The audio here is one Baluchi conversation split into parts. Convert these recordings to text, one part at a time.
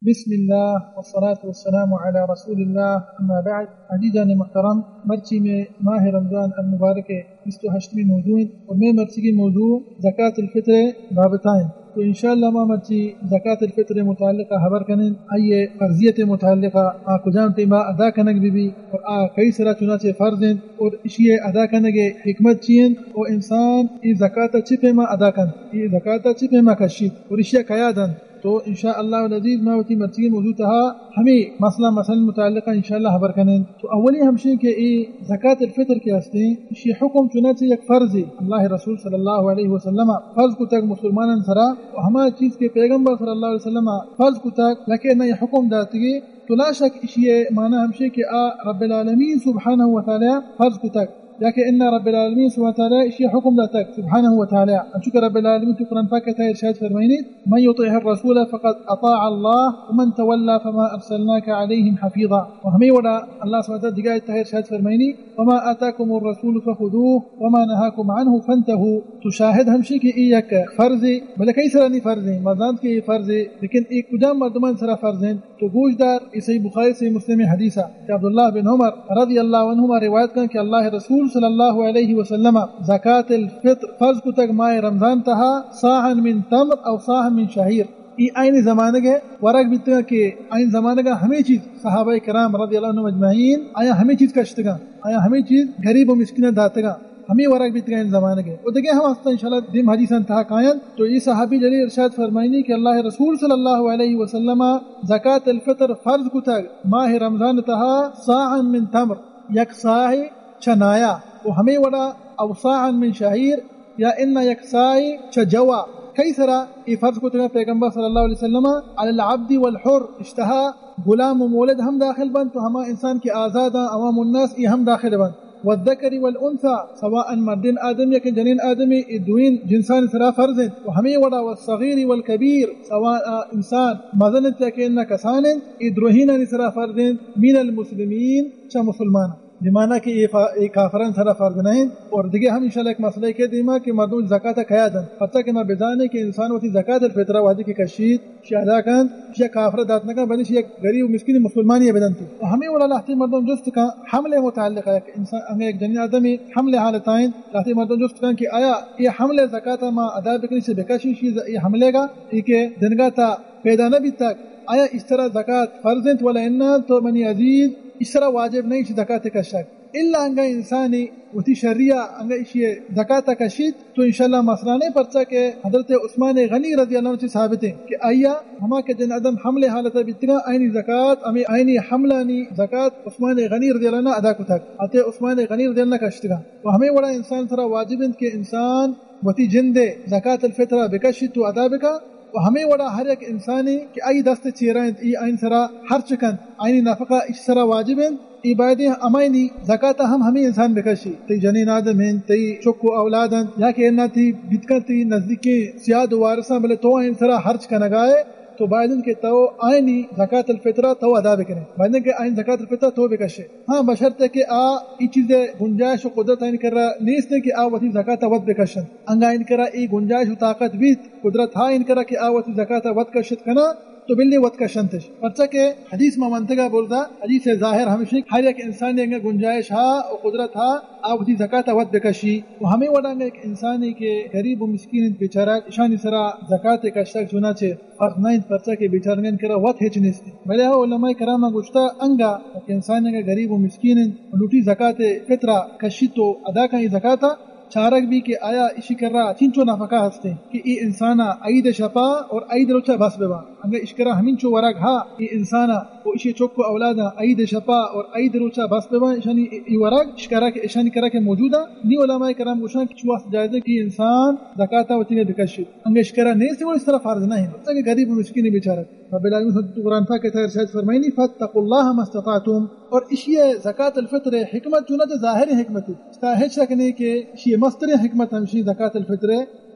بسم اللہ والصلاة والسلام علی رسول اللہ، اما بعد۔ عزیزان محترم، مرچی میں ماہ رمضان المبارک بیست و ہشتمی موضوع انت اور میں مرچی کی موضوع زکاة الفطر بابتا انت۔ تو انشاءاللہ ما مرچی زکاة الفطر متعلقہ خبر کنیں، آئیے فرضیت متعلقہ، آ کجام ٹیما ادا کنگ بی بی اور آ کئی سرا چنانچہ فرض انت اور اشی ادا کنگ حکمت چی انت اور انسان ای زکاة چی پیما ادا کنت، ای زکاة چی پیما کشیت اور اشیا کیا دنت۔ تو انشاءاللہ العزیز ما وتی مرچی موضوع تہا ہمیں مسئلہ مسائل متعلقہ انشاءاللہ خبر کنیں۔ تو اولی ہمشی کہ ای زکاة الفطر کہ ہستیں، اشی حکم چنانچہ یک فرض اللہ رسول صلی اللہ علیہ وسلم فرض کتگ مسلمانان سرا، و ہما چیز کہ پیغمبر صلی اللہ علیہ وسلم فرض کتگ، لیکن نہ یہ حکم داتگی، تو لا شک اشی معنی ہمشی کہ آ رب العالمین سبحانہ و تعالی فرض کتگ، یا کہ ان رب العالمین سبحانہ و تعالی اشی حکم داتگ سبحانہ و تعالی۔ انچو کہ رب العالمین تو قرآن پاک تہا ارشاد فرمائنی، من یطع الرسول فقد اطاع اللہ ومن تولی فما ارسلناک علیہم حفیظا۔ و ہمیں وڑا اللہ سبحانہ و تعالی دگہ تہا ارشاد فرمائنی، وما آتاکم الرسول فخذوه وما نهاکم عنه فانتهوا۔ تو شاہد ہمشی کہ ای یک فرض، بلے کئی سرا نی فرض ہیں، مزانت کہ ای فرض ہے، لیکن ای کجام مردمان سرا فرض ہیں؟ تو گوش دار، ای صحیح بخاری، صحیح مسلم حدیث ہے کہ عبداللہ بن عمر رضی اللہ عنہما روایت کن کہ اللہ رسول صلی اللہ علیہ وسلم زکاة الفطر فرض کتگ ماہ رمضان تہا صاعا من تمر او صاعا من شعیر۔ ای آئینی زمانگ ورگ بیتگا کہ آئین زمانگا ہمیں چیز صحابہ کرام رضی اللہ عنہم اجمعین آیا ہمیں چیز کشتگا، آیا ہمیں چیز غریب و مسکین داتگا۔ ہمیں ورگ بیتگا این زمانگ ہے۔ و دگہ ہم ہستا انشاءاللہ دیم حدیثاں تہا کاینت۔ تو ای صحابی جلیل ارشاد فرمائنی کہ اللہ رسول صلی اللہ علیہ وسلم زکاة الفطر فرض کتگ ماہ رمضان تہا صاعا من تمر، یک صاع چہ نایا، و ہمیں وڑا او صاعا من شعیر، یا انا یک صاع چہ جوا۔ کئی سرا ای فرض کتگا پیغمبر صلی اللہ علیہ وسلم علی العبد والحر، اشتہا غلام و مولد ہم داخل بنت، تو ہما انسان کہ آزاداں، عوام الناس، ای ہم داخل بنت۔ والذکر والانثی، سواء مردین آدمی یا کہ جنین آدمی، ای دوئین جنسانی سرا فرض انت۔ و ہمیں وڑا والصغیر والکبیر، سواء انسان مزن انت یا کہ انہ کسان انت، ای دروہینانی سرا فرض انت۔ من المسلمین، چہ مسلمان۔ بمعنی کہ ای فا-، ای کافران سرا فرض نہ انت۔ اور دگہ ہم انشاءاللہ ایک مسئلہ کہ دیما کہ مردم زکاة کیا دنت، پتہ کہ ما بزانے کہ انسان وتی زکاة الفطرہ وہدی کہ کشیت، شی ادا کنت، شی کافر دات نہ کنت، بلے شی یک غریب و مسکین مسلمانی بدنت۔ و ہمیں وڑا لہتے مردم جست کن حمل متعلق ہے کہ انسان انگا یک جنین آدمی حمل حالت آئین، لہتے مردم جست کن کہ آیا یہ حمل زکاة ما ادا بکنی سے بکشی شی ز-، یہ حملے گا، یہ کہ جنگا تا پیدا نہ بیتگ، آیا اس طرح زکاة فرض انت ولا انا؟ تو منی عزیز، اس طرح واجب نہیں شی زکاة کشگ۔ الا انگا انسانی وتی شریا انگا اشی زکاة کشیت، تو انشاءاللہ مسئلہ نہیں، پرچا کہ حضرت عثمان غنی رضی اللہ عنہ چی ثابت ہے کہ آیا ہما کہ جن آدم حمل حالت بیتگا، آئینی زکاة، ہمیں آئینی حملانی زکاة عثمان غنی رضی اللہ عنہ ادا کتگ، اتے عثمان غنی رضی اللہ عنہ کشتگا۔ و ہمیں وڑا انسان سرا واجب انت کہ انسان وتی جندے زکاة الفطرہ بکشیت و ادا بکا۔ و ہمیں وڑا ہر یک انسانی کہ آئی دست چیرا انت، ای آئین سرا ہرچ کنت، آئینی نفقہ اش سرا واجب انت، ای باید ہمائنی زکاة ہم ہمیں انسان بکشی۔ تئی جنین آدم انت، تئی چک و اولاد انت، یا کہ انا تئی بیتکن تئی نزدیکیں سیاد و وارثاں، بلے تو آئین سرا ہرچ کنگائے، تو باید انت کہ تو آئینی زکاة الفطرہ تو ادا بکنے، باید انت کہ آئین زکاة الفطرہ تو بکشے۔ ہاں، بشرطے کہ آ ای چیز گنجائش و قدرت آئین کرا نیست کہ آ وتی زکاة وت بکشن۔ انگا آئین کرا ای گنجائش و طاقت بیت، قدرت ہا آئین کرا کہ آ وتی زکاة وت کشت کنا، تو بلی وت کشنتش۔ پرچا کہ حدیث ما منتگا برزا، حدیث ظاہر ہمشی، ہر یک انسانی انگا گنجائش ہا و قدرت ہا، آ وتی زکاة وت بکشی۔ و ہمیں وڑا انگا یک انسانی کہ غریب و مسکین انت بیچارہ، اشانی سرا زکاة کشتگ چنانچہ فرض نہ انت، پرچا کہ بیچارگان کرا وت ہچ نیست۔ بلے ہو علماء کرام گوشتا، انگا کہ انسان انگا غریب و مسکین انت، لوٹی زکاة فطرہ کشی تو ادا کن ای زکاة، چارگ بی کہ آیا اشی کرا چنچو نفقہ ہستے کہ ای انسانا عید شپا اور عید روچا بس ببا۔ انگا اش کرا ہمینچو ورگ ہا ای انسانا و اشی چک و اولادا عید شپا اور عید روچا بس ببا، اشانی ای ورگ اش کرا کہ، اشانی کرا کہ موجودا، نی علماء کرام گوشان کہ چو واسطہ جائز ہے کہ انسان زکاة وتی میں بکشی۔ انگا اش کرا نیست، وہ اس طرح فرض نہ انت، تاکہ غریب و مسکین بیچارہ۔ رب العالمین سبحانہ قرآن پاک تہا ارشاد فرمائنی، فاتقوا اللہ ما استطعتم۔ اور اشی زکاة الفطر حکمت چونہ تو ظاہر حکمت ہے۔ تا ہچ شک نہیں کہ اشی مستر حکمت ہمشی زکاة الفطر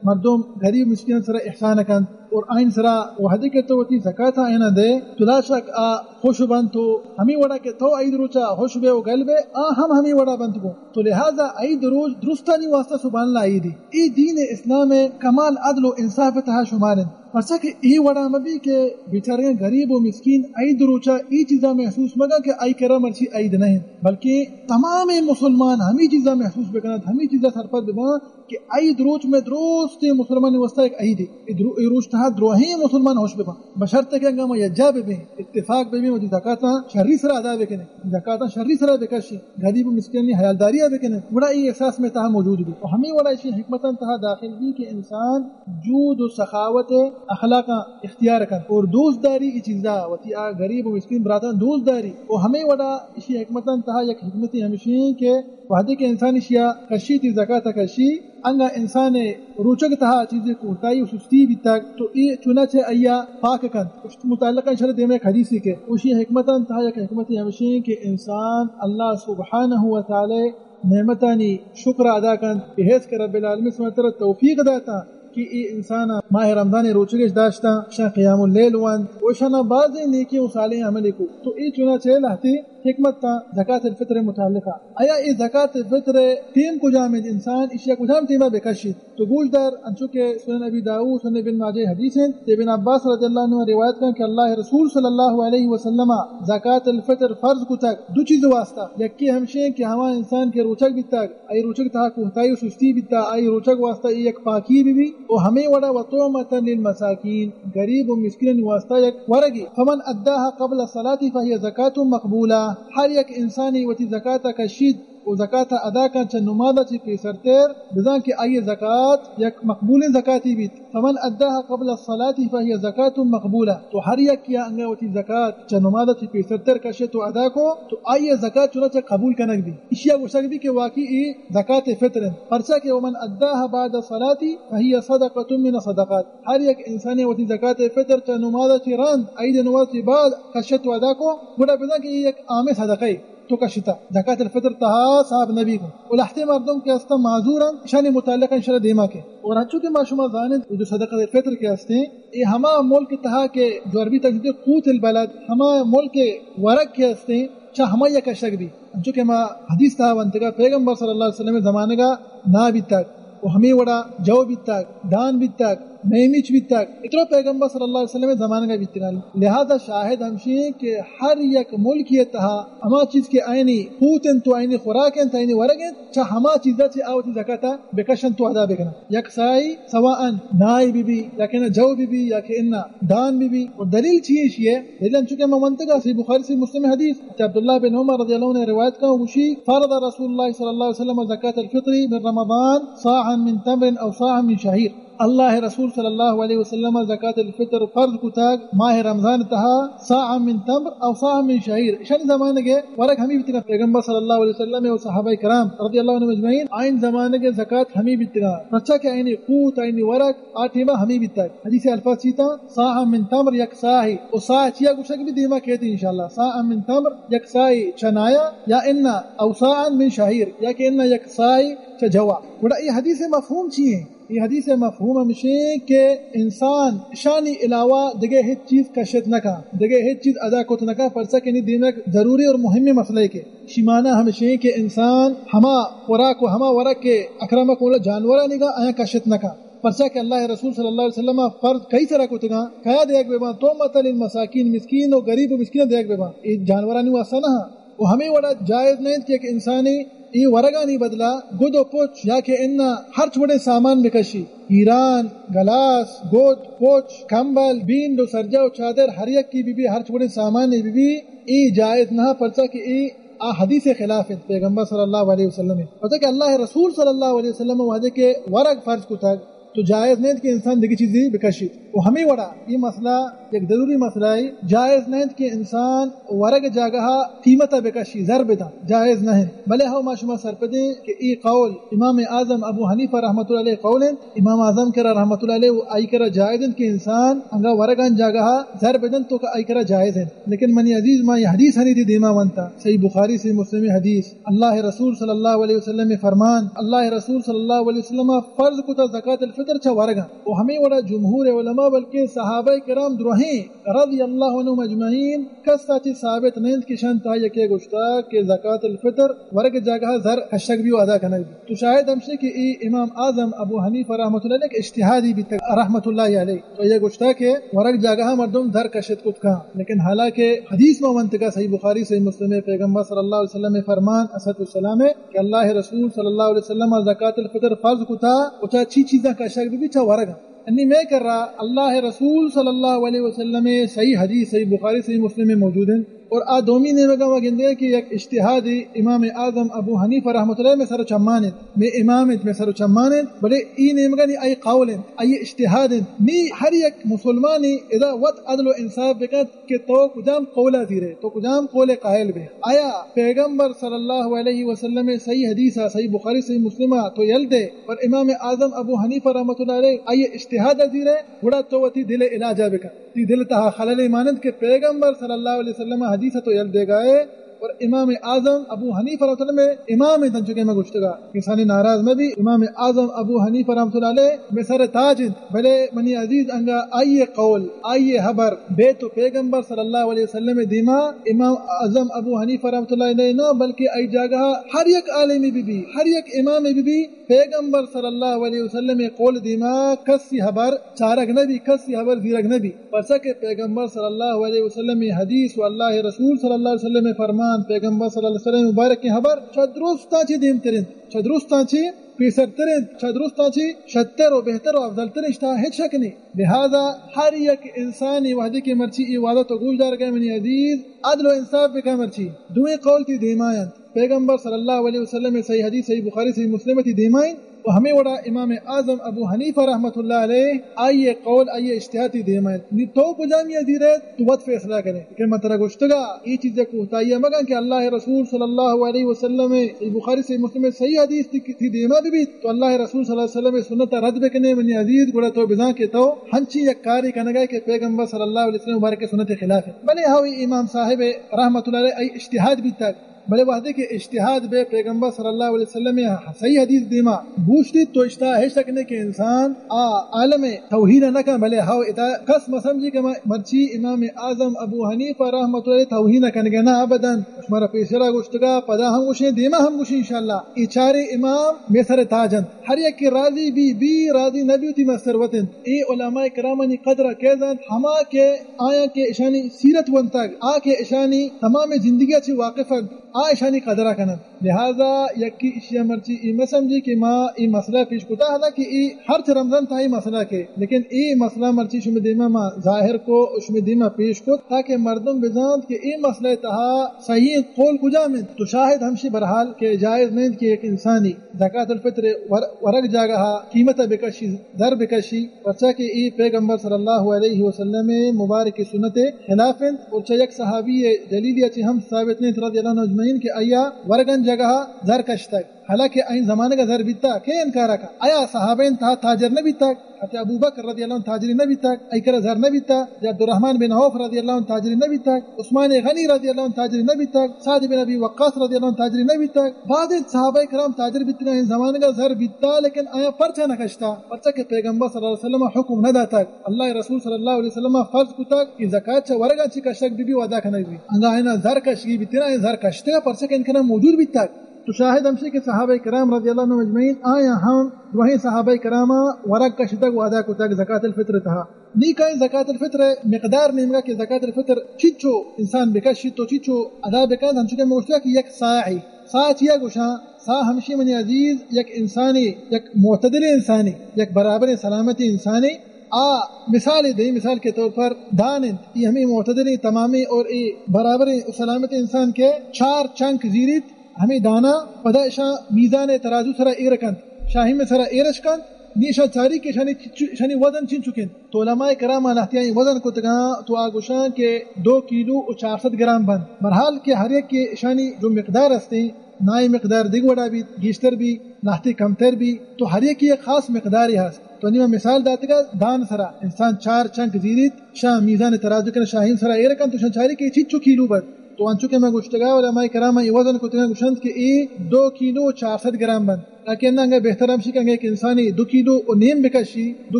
مردم غریب مسکین سرا احسان کنت اور آئین سرا وہدے کہ تو وتی زکاة آئینا دے، تو لا شک آ خوش بنت و ہمیں وڑا کہ تو عید روچا خوش بے و گل بے، آ ہم ہمیں وڑا بنت گو۔ تو لہذا عید روچ درستانی واسطہ سبحان اللہ عیدی۔ ای دین اسلام کمال عدل و انصاف تہا شمار انت۔ پرچا کہ اے وڑا مہ بی کہ بیچارگیں غریب و مسکین عید روچا اے چیزا محسوس مگا کہ آئی کرا مرچی عید نہ انت، بلکہ تمام مسلمان ہمے چیزا محسوس بکنت، ہمے چیزا سرپد بباں کہ عید روچ میں درستیں مسلمانی واسطہ یک عیدے۔ اے درو-، اے روچ تہا دروہیں مسلمان خوش بباں، بشرط کہ انگا ما یکجا ببیں، اتفاق ببیں، وتی زکاتاں شری سرا ادا بکنیں، زکاتاں شری سرا بکشیں، غریب و مسکینانی حیالداری ء بکنیں، گڑا اے احساس میں تہا موجود بی۔ و ہمے وڑا اشی حکمتاں تہا داخل بی کہ انسان جود و سخاوت اخلاقاں اختیار کنت اور دوست داری ای چیزا، وتی آ غریب و مسکین براتاں دوست داری۔ و ہمے وڑا اشی حکمتاں تہا یک حکمتی ہمشی کہ وہدے کہ انسان اشیا کشی، تی زکات کشی، انگا انسان روچگ تہا چیزے کوتاہی و سستی بیتگ تو اے چناچہ آئیا پاک کنت۔ اشت متعلقا انشاءاللہ دیما یک حدیثے کہ اشی حکمتاں تہا یک حکمتی ہمشی کہ انسان اللہ سبحانہ و تعالی نعمتانی شکر ادا کنت کہ ہیس کہ رب العالمین سبحانہ وتعالی توفیق داتا کہ اے انسان ماہ رمضان روچگش داشتا، اشان قیام اللیل وانت و اشان بازیں نیکی و صالح عملی کو۔ تو اے چناچہ لہتے حکمت تا زکات الفطر متعلقہ۔ آیا اے زکات الفطر ٹیم کجام انت؟ انسان اشیا کجام ٹیما بکشیت؟ تو گوش دار، انچو کہ سنن ابی داؤد، سنن ابن ماجہ حدیث انت، ابن عباس رضی اللہ عنہ روایت کن کہ اللہ رسول صلی اللہ علیہ وسلم زکات الفطر فرض کتگ دو چیز واسطہ۔ یکی ہمشیں کہ ہما انسان کہ روچگ بیتگ، آئی روچگ تہا کوتاہی و سستی بیتا، آئی روچگ واسطہ اے یک پاکی بی بی۔ و ہمے وڑا و طعمة للمساکین، غریب و مسکینانی واسطہ یک ورگی۔ فمن اداها قبل الصلاة فهي زکات مقبولہ۔ ہر یک انسانی وتی زکات کشید و زکات ادا کن چہ نماز چی پیسرتر، بزان کہ آئی زکات یک مقبولیں زکاتی بیت۔ فمن اداها قبل الصلاة فهي زکات مقبولہ۔ تو ہر یک یا انگا وتی زکات چہ نماز چی پیسرتر کشے تو ادا کو، تو آئی زکات چنانچہ قبول کنگ بی۔ اشیا گوشگ بی کہ واقعی اے زکات فطر انت۔ پرچا کہ ومن اداها بعد الصلاة فهي صدقة من الصدقات۔ ہر یک انسانی وتی زکات فطر چہ نماز چی رند، عید نماز چی بعد کشے تو ادا کو، گڑا بزان کہ اے یک عام صدقہ ہے۔ تو کشتا، زکات الفطر تہا صاحب نبی کو۔ و لہتے مردم کہ ہستا معذور انت، اشانی متعلق انشاءاللہ دیما کے۔ اور ہنچو کہ ما شما زانت، جو صدقات الفطر کے ہستے، اے ہما ملک تہا کہ جو عربی تک قوت البلد، ہما ملک ورگ کے ہستے، چہ ہما یک کشگ بی۔ انچو کہ ما حدیث تہا ونتگا، پیغمبر صلی اللہ علیہ وسلم زمانگا نا بیتگ و ہمے وڑا جو بیتگ، دان بیتگ، میمیچ بیتگ، اترو پیغمبر صلی اللہ علیہ وسلم زمانگا بیتگا۔ لہذا شاہد ہمشی کہ ہر یک ملکی تہا ہما چیز کہ آئینی قوت انت و آئینی خوراک انت، آئینی ورگ انت، چہ ہما چیزا چہ آ وتی زکاتا بکشنت و ادا بکننت۔ یک سائی سواء نائی بی بی یا کہ انا جو بی بی یا کہ انا دان بی بی۔ و دلیل چی ایشی ہے؟ دلیل انچو کہ ما منتگا صحیح بخاری صحیح مسلم حدیث کہ عبداللہ بن عمر رضی اللہ عنہ روایت کا، وشی فرض رسول اللہ صلی اللہ علیہ وسلم زکات الفطر من رمضان صاعا من تمر او صاعا من شعیر۔ اللہ رسول صلی اللہ علیہ وسلم زکات الفطر فرض کتگ ماہ رمضان تہا صاعا من تمر او صاعا من شعیر۔ اشانی زمانگے ورگ ہمی بیتگا پیغمبر صلی اللہ علیہ وسلم و صحابہ کرام رضی اللہ عنہم اجمعین آئین زمانگے زکات ہمی بیتگا۔ پرچا کہ آئینی قوت، آئینی ورگ آ ٹیما ہمی بیتگ۔ حدیث الفاظ چیتا، صاعا من تمر یک ساہی۔ و ساہ چیا گوشگ بی دیما کیتی انشاءاللہ۔ صاعا من تمر یک ساہی چہ نایا یا انا او صاعا من شعیر یا کہ انا یک ساہی چہ جوا۔ گڑا اے حدیث مفہوم چی ہیں؟ اے حدیث مفہوم ہمشی کہ انسان اشانی علاوہ دگہ ہچ چیز کشت نہ کن، دگہ ہچ چیز ادا کت نہ کن، پرچا کہ نی دیما یک ضروری اور مہمی مسئلہ ہے کہ شی معنی ہمشی کہ انسان ہما خوراک و ہما ورگ کہ اکرمکم اللہ جانورانی گا آیاں کشت نہ کن۔ پرچا کہ اللہ رسول صلی اللہ علیہ وسلم فرض کئی سرا کتگاں، کیا دیگ بباں؟ طعمة للمساکین، مسکین و غریب و مسکین دیگ بباں۔ اے جانورانی واسطہ نہ۔ و ہمے وڑا جائز نہ انت کہ یک انسانی اے ورگانی بدلا گد و پچ یا کہ انا ہرچ وڑیں سامان بکشی، ہیران، گلاس، گد، پچ، کمبل، بینڈ و سرجا و چادر ہر یکی بی بی، ہرچ وڑیں سامانے بی بی، اے جائز نہ، پرچا کہ اے آ حدیث خلاف انت پیغمبر صلی اللہ علیہ وسلم انت۔ پرچا کہ اللہ رسول صلی اللہ علیہ وسلم وہدے کہ ورگ فرض کتگ، تو جائز نہ انت کہ انسان دگہ چیزے بکشیت۔ و ہمے وڑا اے مسئلہ یک ضروری مسئلہ ہے، جائز نہ انت کہ انسان ورگ جاگہا قیمتا بکشی، زر بدن، جائز نہ انت۔ بلے ہو ما شما سرپدیں کہ اے قول امام اعظم ابو حنیفہ رحمۃ اللہ علیہ قول انت۔ امام اعظم کرا رحمۃ اللہ علیہ و آئی کرا جائز انت کہ انسان انگا ورگان جاگہا زر بدن تو کہ آئی کرا جائز انت۔ لیکن منی عزیز، ما یہ حدیث ہنی دی دیما ونتا، صحیح بخاری، صحیح مسلم حدیث۔ اللہ رسول صلی اللہ علیہ وسلم فرمان، اللہ رسول صلی اللہ علیہ وسلم فرض کتا زکات الفطر چہ ورگا۔ و ہمے وڑا جمہور علماء بلکہ صحابہ کرام درہیں رضی اللہ عنہم اجمعین کس ءَ چہ ثابت نہ انت کہ شان تہا یکے گوشتا کہ زکات الفطر ورگ جاگہ زر کشگ بی و ادا کنگ بی۔ تو شاہد ہمشی کہ ای امام اعظم ابو حنیفہ رحمۃ اللہ علیہ کہ اجتہادی بیتگ رحمۃ اللہ علیہ۔ تو یہ گوشتا کہ ورگ جاگہ مردم زر کشت کت کن، لیکن حالانکہ حدیث ما ونتگا صحیح بخاری صحیح مسلم، پیغمبر صلی اللہ علیہ وسلم فرمان اسد السلام کہ اللہ رسول صلی اللہ علیہ وسلم زکات الفطر فرض کتا و چا چی چیزاں کشگ بی، چا ورگ۔ انی مئے کرا اللہ رسول صلی اللہ علیہ وسلم صحیح حدیث صحیح بخاری صحیح مسلم موجود انت۔ اور آ دومی نیمگا ما گندے کہ یک اجتہاد امام اعظم ابو حنیفہ رحمۃ اللہ مئے سر و چمان انت، مئے امام انت، مئے سر و چمان انت، بلے ای نیمگا نی آئی قول انت، آئی اجتہاد انت۔ نی ہر یک مسلمانی ادا وت عدل و انصاف بکنت کہ تو کجام قولا زیرے، تو کجام قول قائل بے۔ آیا پیغمبر صلی اللہ علیہ وسلم صحیح حدیثا، صحیح بخاری صحیح مسلما تو یل دے، پر امام اعظم ابو حنیفہ رحمۃ اللہ علیہ آئی اجتہادا زیرے، گڑا تو وتی دل علاجا بکن۔ تی دل تہا خللے مانند کہ پیغمبر صلی اللہ علیہ وسلم حدیث تو یل دے گائے، پر امام اعظم ابو حنیفہ رحمۃ اللہ مئے امام انت، انچو کہ ما گوشتگا انسانی ناراض مہ بی۔ امام اعظم ابو حنیفہ رحمۃ اللہ علیہ مئے سر تاج انت، بلے منی عزیز انگا آئی قول، آئی حبر بے تو پیغمبر صلی اللہ علیہ وسلم دیما، امام اعظم ابو حنیفہ رحمۃ اللہ علیہ نہ، بلکہ آئی جاگہ ہر یک عالمی بی بی، ہر یک امام بی بی، پیغمبر صلی اللہ علیہ وسلم قول دیما کسی حبر چارگ نہ بی، کسی حبر زیرگ نہ بی۔ پرچا کہ پیغمبر صلی اللہ علیہ وسلم حدیث و اللہ رسول صلی اللہ علیہ وسلم فرمان، پیغمبر صلی اللہ علیہ وسلم مبارک حبر چہ درستاں چی دیم ترین، چہ درستاں چی پیسر ترین، چہ درستاں چی شتر و بہتر و افضل ترین، اشتا ہچ شک نہیں۔ لہذا ہر یک انسانی وحدی کہ مرچی ای وعدہ تو گوش دار گئے منی عزیز، عدل و انصاف بکا مرچی۔ دوئیں قول تی دیما انت۔ پیغمبر صلی اللہ علیہ وسلم صحیح حدیث، صحیح بخاری، صحیح مسلم تی دیما انت۔ و ہمیں وڑا امام اعظم ابو حنیفہ رحمۃ اللہ علیہ، آئی قول، آئی اجتہاد تی دیما انت۔ نی تو کجامی زیرے، تو وت فیصلہ کنے۔ کہ من ترا گوشتگا، ای چیز کوتاہی مگن کہ اللہ رسول صلی اللہ علیہ وسلم، صحیح بخاری، صحیح مسلم، صحیح حدیث تی، تی دیما بی بی، تو اللہ رسول صلی اللہ علیہ وسلم سنت رد بکنے، منی عزیز، گڑا تو بزان کہ تو ہنچی یک کاری کنگا کہ پیغمبر صلی اللہ علیہ وسلم مبارک سنت خلاف ہے۔ بلے ہاوی امام صاحب رحمۃ اللہ علیہ ای اجتہاد بیتگ، بلے وہدے کہ اجتہاد بے پیغمبر صلی اللہ علیہ وسلم صحیح حدیث دیما بوشتی تو اشتا ہے شک نے کہ انسان آ عالم توحید نہ کن، بلے ہاو ادا کس مسمجی کہ مرچی امام اعظم ابو حنیفہ رحمۃ اللہ علیہ توہین کنگے نہ، ابداً۔ شمارا پیسرا گوشتگا، پدا ہم گوشیں، دیما ہم گوشیں انشاءاللہ۔ ای چارے امام مئے سر تاج انت۔ ہر یکے راضی بی، بی راضی نہ بی، وتی مستر وت انت۔ اے علماء کرامانی قدر ء کئے زانت؟ ہما کہ آیاں کہ اشانی سیرت ونتگ، آ کہ اشانی تمام زندگی ء چہ واقف انت، آ اشانی قدر ء کننت۔ لہذا یکی اشی ء مرچی اے مہ سمجھی کہ ما اے مسئلہ پیش کتا، حالانکہ اے ہر چہ رمضان تھا اے مسئلہ کے، لیکن اے مسئلہ مرچی شمے دیما ما ظاہر کو، شمے دیما پیش کو، تاکہ مردم بزانت کہ اے مسئلہ تہا صحیح قول کجام انت۔ تو شاہد ہمشی برحال کہ جائز نہ انت کہ یک انسانی زکات الفطر ور-، ورگ جاگہ قیمت بکشی، زر بکشی، پرچا کہ اے پیغمبر صلی اللہ علیہ وسلم مبارک سنت خلاف انت، اور چہ یک صحابی جلیلی چی ہم ثابت نہ انت رضی اللہ عنہ اجمعین کہ آیا ورگن جاگہ زر کشتگ، حالانکہ این زمانگا زر بیتا، کے انکار کا؟ آیا صحابین تہا تاجر نہ بیتگ؟ حضرت ابوبکر رضی اللہ عنہ تاجری نہ بیتگ، ای کرا زر نہ بیتا؟ یا عبدالرحمن بن عوف رضی اللہ عنہ تاجری نہ بیتگ؟ عثمان غنی رضی اللہ عنہ تاجری نہ بیتگ؟ سعد بن ابی وقاص رضی اللہ عنہ تاجری نہ بیتگ؟ بعد صحابہ کرام تاجر بیتگاں، این زمانگا زر بیتا، لیکن آیا پرچا نہ کشتا؟ پرچا کہ پیغمبر صلی اللہ علیہ وسلم حکم نہ داتگ، اللہ رسول صلی اللہ علیہ وسلم فرض کتگ کہ زکات چہ ورگاں چی کشگ بی بی و ادا کنگ بی، انگا اینا زر کشگی بیتنا، این زر کشتگا، پرچا کہ انکنا موجود بیتگ۔ تو شاہد ہمشی کہ صحابہ کرام رضی اللہ عنہم اجمعین آیاں ہم دوہیں صحابہ کراما ورگ کشتگ و ادا کتگ زکات الفطر تہا۔ نی کائیں زکات الفطر مقدار نیمگا کہ زکات الفطر چچو انسان بکشی تو چچو ادا بکن، ہمچو کہ موشتگا کہ یک صاعی، صاع چیا گوشاں؟ صاع ہمشی منی عزیز یک انسانی، یک معتدل انسانی، یک برابر سلامتی انسانی، آ مثال دے، مثال کے طور پر دان انت، یہ ہمیں معتدل تمامی اور یہ برابر سلامتی انسان کے چار چنک زیریت، ہمے دانا پدا اشاں میزان ترازو سرا ایر کنت، شاہیم سرا ایرش کنت، نی اشاں چاری کہ اشانی چچو-، اشانی وزن چنچک انت۔ تو علماء کرام لہتیاں وزن کتگاں تو آ گوشاں کہ دو کیلو و چار سد گرام بنت۔ برحال کہ ہر یک کہ اشانی جو مقدار استیں، نائیں مقدار دگہ وڑا بیت، گیشتر بی، لہتے کمتر بی، تو ہر یکی یک خاص مقداری ہست۔ تو نی ما مثال داتگا دان سرا انسان چار چنک زیریت، شاہ میزان ترازو کن شاہیم سرا ایر کن، تو شاں چاری کہ چچو کیلو بنت۔ تو انچو کہ من گوشتگا، علماء کرام اے وزن کتگاں، گوشنت کہ اے دو کیلو و چار سد گرام بنت۔ لیکن انگا بہتر ہمشی کہ انگا یک انسانی دو کیلو و نیم بکشی، دو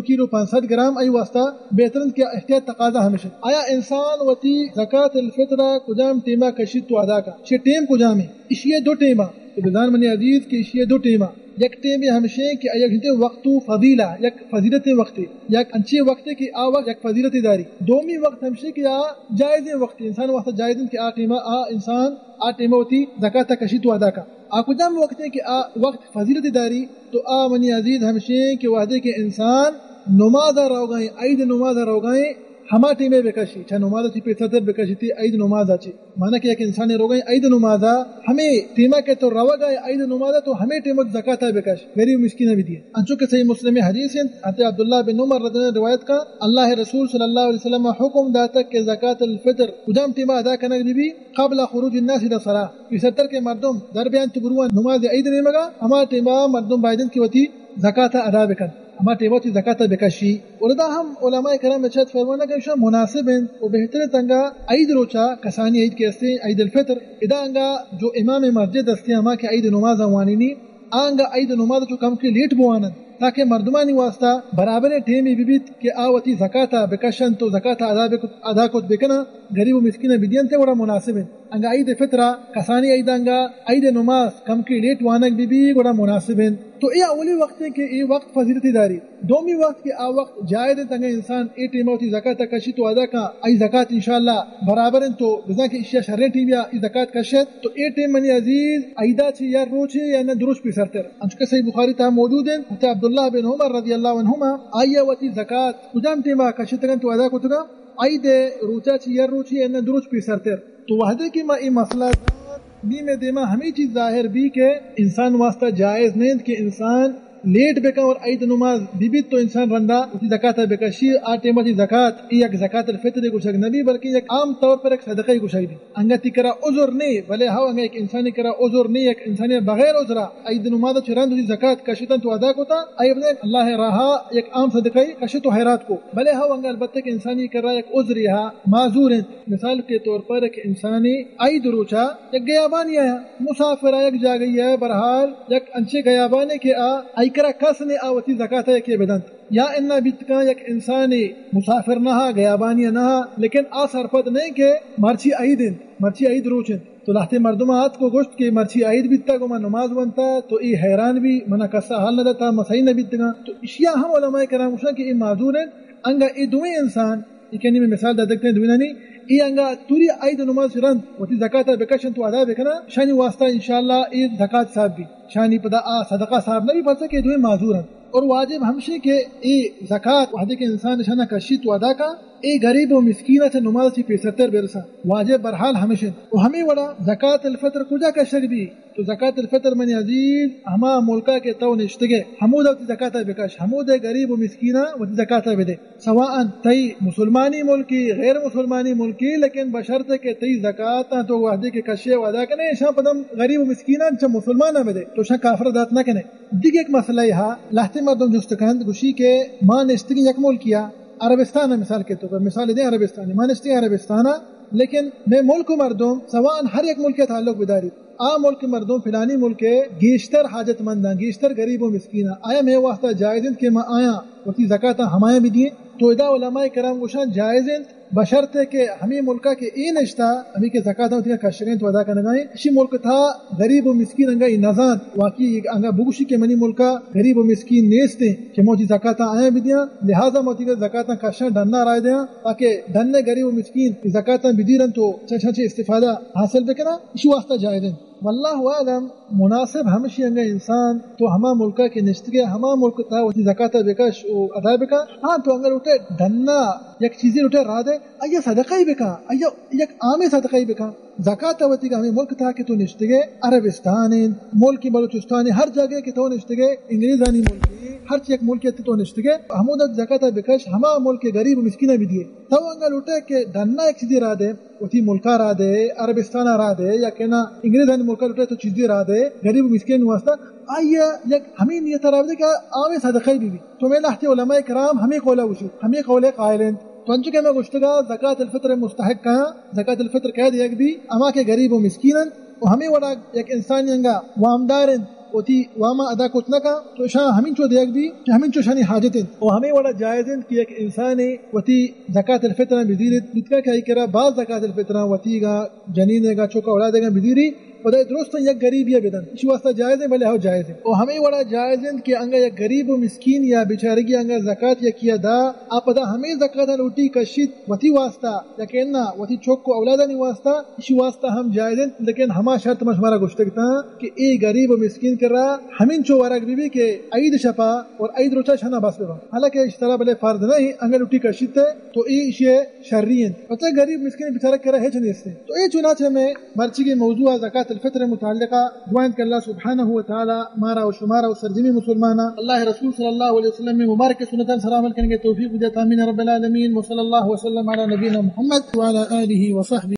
کیلو پنچ سد گرام، ای واسطہ بہتر انت کہ احتیاط تقاضا ہمیش انت۔ آیا انسان وتی زکات الفطر کجام ٹیما کشیت و ادا کا؟ چہ ٹیم کجام انت؟ اشی دو ٹیما۔ تو بزان منی عزیز کہ اشی دو ٹیما۔ یک ٹیمے ہمشیں کہ آئی یک وقت فضیلہ، یک فضیلت وقتے، یک انچیں وقتے کہ آ وقت یک فضیلتے داری۔ دومی وقت ہمشیں کہ آ جائزیں وقتے، انسان واسطہ جائز انت کہ آ ٹیما آ انسان آ ٹیما وتی زکات کشیت و ادا کا۔ آ کجام وقت انت کہ آ وقت فضیلتے داری؟ تو آ منی عزیز ہمشیں کہ وہدے کہ انسان نماز روگائیں، عید نماز روگائیں، ہما ٹیمے بکشی، چہ نماز چی پیسرتر بکشی، تی عید نماز چی۔ مانا کہ یک انسانے روگائیں عید نمازا، ہمے ٹیما کہ تو روگا ئے عید نمازا، تو ہمے ٹیما زکاتا بکش، غریب و مسکینا بدیے۔ انچو کہ صحیح مسلم حدیث انت، حضرت عبداللہ بن عمر رضی اللہ عنہ روایت کا، اللہ رسول صلی اللہ علیہ وسلم حکم داتا کہ زکات الفطر کجام ٹیما ادا کنگ بی بی؟ قبل خروج الناس الی الصلاۃ، پیسرتر کہ مردم در بیان تو برو نماز عید نیمگا، ہما ٹیما مردم باید انت کہ وتی زکاتا ادا بکن، ہما ٹیما وتی زکاتا بکشی۔ اور ادا ہم علماء کرام ارشاد فرمانا کہ ایشاں مناسب انت و بہتر انت انگا عید روچا، کسانی عید کہ استیں عید الفطر، ادا انگا جو امام مسجد استیں، ہما کہ عید نماز وانینی، آ انگا عید نماز چو کمکے لیٹ بوانن، تاکہ مردمانی واسطہ برابریں ٹیمے ببیت کہ آ وتی زکاتا بکشنت و زکاتا ادا بکت، ادا کت بکنن، غریب و مسکینا بدینت، گڑا مناسب انت۔ انگا عید فطرا کسانی عید انگا عید نماز کمکے لیٹ وانگ ببی، گڑا مناسب انت۔ تو اے اولی وقت انت کہ اے وقت فضیلتے داری۔ دومی وقت کہ آ وقت جائز انت، انگا انسان اے ٹیما وتی زکاتا کشیت و ادا کن، آئی زکات انشاءاللہ برابر انت، تو بزاں کہ اشیا شریں ٹیمیا ای زکات کشت، تو اے ٹیم منی عزیز عیدا چہ یک روچے یا نہ دو روچ پیسرتر۔ انچو کہ صحیح بخاری تہا موجود انت، حضرت عبداللہ بن عمر رضی اللہ عنہما آئیا وتی زکات کجام ٹیما کشتگنت و ادا کتگا؟ عید روچا چہ یک روچے یا نہ دو روچ پیسرتر۔ تو وہدے کہ ما اے مسئلہ زانت، نی مئے دیما ہمے چیز ظاہر بی کہ انسان واسطہ جائز نہ انت کہ انسان لیٹ بکن اور عید نماز ببیت تو انسان رندا وتی زکاتا بکشی، آ ٹیما وتی زکات، اے یک زکات الفطر گوشگ نبی، بلکہ یک عام طور پر یک صدقہ گوشگ بی۔ انگا تی کرا عذر نے، بلے ہو انگا یک انسانی کرا عذر نے، یک انسانی بغیر عذرا عید نماز چہ رند وتی زکات کشتن تو ادا کتا، آئی بدن اللہ راہا یک عام صدقہ کشت و حیرات کو۔ بلے ہو انگا البتہ کہ انسانی کرا یک عذرے ہا، معذور انت۔ مثال کے طور پر یک انسانی عید روچا یک گیابانی آیا، مسافر آ یک جاگہی آیا، برحال یک انچے گیابانے کہ آ، آئی کرا کس نے آ وتی زکات یکے بدنت۔ یا انا بیت کن یک انسانے مسافر نہ، گیابانی نہ، لیکن آ سرپد نہ کہ مرچی عید انت، مرچی عید روچ انت۔ تو لہتے مردم آتک و گوشت کہ مرچی عید بیتا، گو ما نماز ونتا، تو ای حیران بی، منا کسا حال نہ داتا، ما صحیح نہ بیتگاں۔ تو اشیا ہم علماء کرام گوشن کہ ای معذور انت۔ انگا ای دوئیں انسان، ای کہ نی مئے مثال دادگتیں دوئینانی، ای انگا توری عید نماز چہ رند وتی زکاتا بکشن تو ادا بکنا، شانی واسطہ انشاءاللہ ای زکات صاحب بی۔ شانی پدا آ صدقہ صاحب نہ بی، پرچا کہ دوئیں معذور انت۔ اور واجب ہمشی کہ ای زکات وہدے کہ انسان شنا کشی تو ادا کا، ای غریب و مسکین چہ نماز چی پیسرتر برسا۔ واجب برحال ہمش انت۔ و ہمے وڑا زکات الفطر کجا کشگ بی؟ تو زکات الفطر منی عزیز ہما ملکا کہ تو نشتگے، ہمودا وتی زکاتا بکش، ہمودے غریب و مسکینا وتی زکاتا بدے۔ سواء تئی مسلمانی ملکی، غیر مسلمانی ملکی، لیکن بشرط کہ تئی زکاتاں تو وہدے کہ کشے و ادا کنے، اشاں پدم غریب و مسکیناں چہ مسلماناں بدے، تو اشاں کافر دات نہ کنے۔ دگہ یک مسئلہ ہا، لہتے مردم جست کنت، گوشی کہ ما نشتگیں یک ملکیا، عربستان مثال کے طور پر، مثال دیں عربستان، ما نشتگیں عربستان، لیکن مئے ملک و مردم سواء ہر یک ملکے تعلق بداری، آ ملک مردم فلانی ملک گیشتر حاجت منداں، گیشتر غریب و مسکیناں، آیا مئے واسطہ جائز انت کہ ما آیاں وتی زکاتاں ہمایاں بدییں؟ تو ادا علماء کرام گوشاں جائز انت، بشرط کہ ہمے ملکا کہ اے نشتہ، ہمے کہ زکاتاں وتی کشگیں تو ادا کنگائیں، اشی ملک تھا غریب و مسکین انگا ای نزانت، واقعی انگا بگوشی کہ منی ملکا غریب و مسکین نیستیں کہ ما وتی زکاتاں آیاں بدیاں، لہذا ما وتی زکاتاں کشاں ڈنا رائے دیاں۔ تاکہ ڈن ء غریب و مسکین زکاتاں بدیرنت و چہ، چہ، چہ استفادہ حاصل بکناں، اشی واسطہ جائز انت۔ واللہ اعلم، مناسب ہمشی انگا انسان تو ہما ملکا کہ نشتگے، ہما ملک تا وتی زکاتا بکش و ادا بکن۔ ہاں، تو انگا لوٹے ڈنا یک چیزی لوٹے را دے، آیا صدقہ ہی بکن، آیا یک عام صدقہ ہی بکن۔ زکات وتی ہمے ملک تا کہ تو نشتگے، عربستان انت، ملک بلوچستان، ہر جاگہ کہ تو نشتگے، انگریزانی ملک، ہر چی یک ملک تو نشتگے، ہمودا زکات بکش، ہما ملک غریب و مسکین بدیے۔ تو انگا لوٹے کہ ڈنا یک چیزی را دے، وتی ملکا را دے، عربستان را دے، یا کہ نا انگریزانی ملکا لوٹے تو چیزی را دے، غریب و مسکین واسطہ، آیا یک ہمیں نیت را دے کہ عام صدقہ بی بی۔ تو میں لہتے علماء کرام ہمیں قولا گوشی، ہمیں قول قائل انت۔ تو انچو کہ ہمیں گوشتگا زکات الفطر مستحق کہاں، زکات الفطر کہہ دیگ بی، ہما کہ غریب و مسکین انت و ہمیں وڑا یک انسانی انگا وامدار انت، وتی واما ادا کت نہ کن، تو اشاں ہمینچو دیگ بی کہ ہمینچو شانی حاجت انت۔ و ہمیں وڑا جائز انت کہ یک انسانے وتی زکات الفطر بزیریت، لوٹکا کہ آئی کرا باز زکات الفطر وتیگا، جنینے گا، چوکا، اولادے گا بزیری، پدا درست یک غریبی بدن، اسی واسطہ جائز انت، بلے ہو جائز انت۔ و ہمیں وڑا جائز انت کہ انگا یک غریب و مسکین یا بیچارگی انگا زکات یکیا دا، آ پدا ہمیں زکات لوٹی کشیت وتی واسطہ، یا کہ انا وتی چوک و اولادانی واسطہ، اسی واسطہ ہم جائز انت، لیکن ہما شرط ما شمارا گوشتگ تاں کہ اے غریب و مسکین کرا ہمینچو ورگ بی بی کہ عید شپا اور عید روچا شنا بس ببا۔ حالانکہ اشی سرا بلے فرض نہیں، انگا لوٹی کشیت تو اے اشی شری انت۔ پتہ غریب مسکین بیچارہ کرا ہچ نیست۔ تو اے چنانچہ میں مرچی کے موضوع زکات الفطر متعلقہ دعا انت کہ اللہ سبحانہ و تعالی مارا و شمارا و سرجمی مسلمانا اللہ رسول صلی اللہ علیہ وسلم میں مبارک سنتان سرا عمل کرنے کے توفیق دے۔ آمین رب العالمین۔ وصلی اللہ وسلم علی نبینا محمد وعلی آلہ وصحبہ۔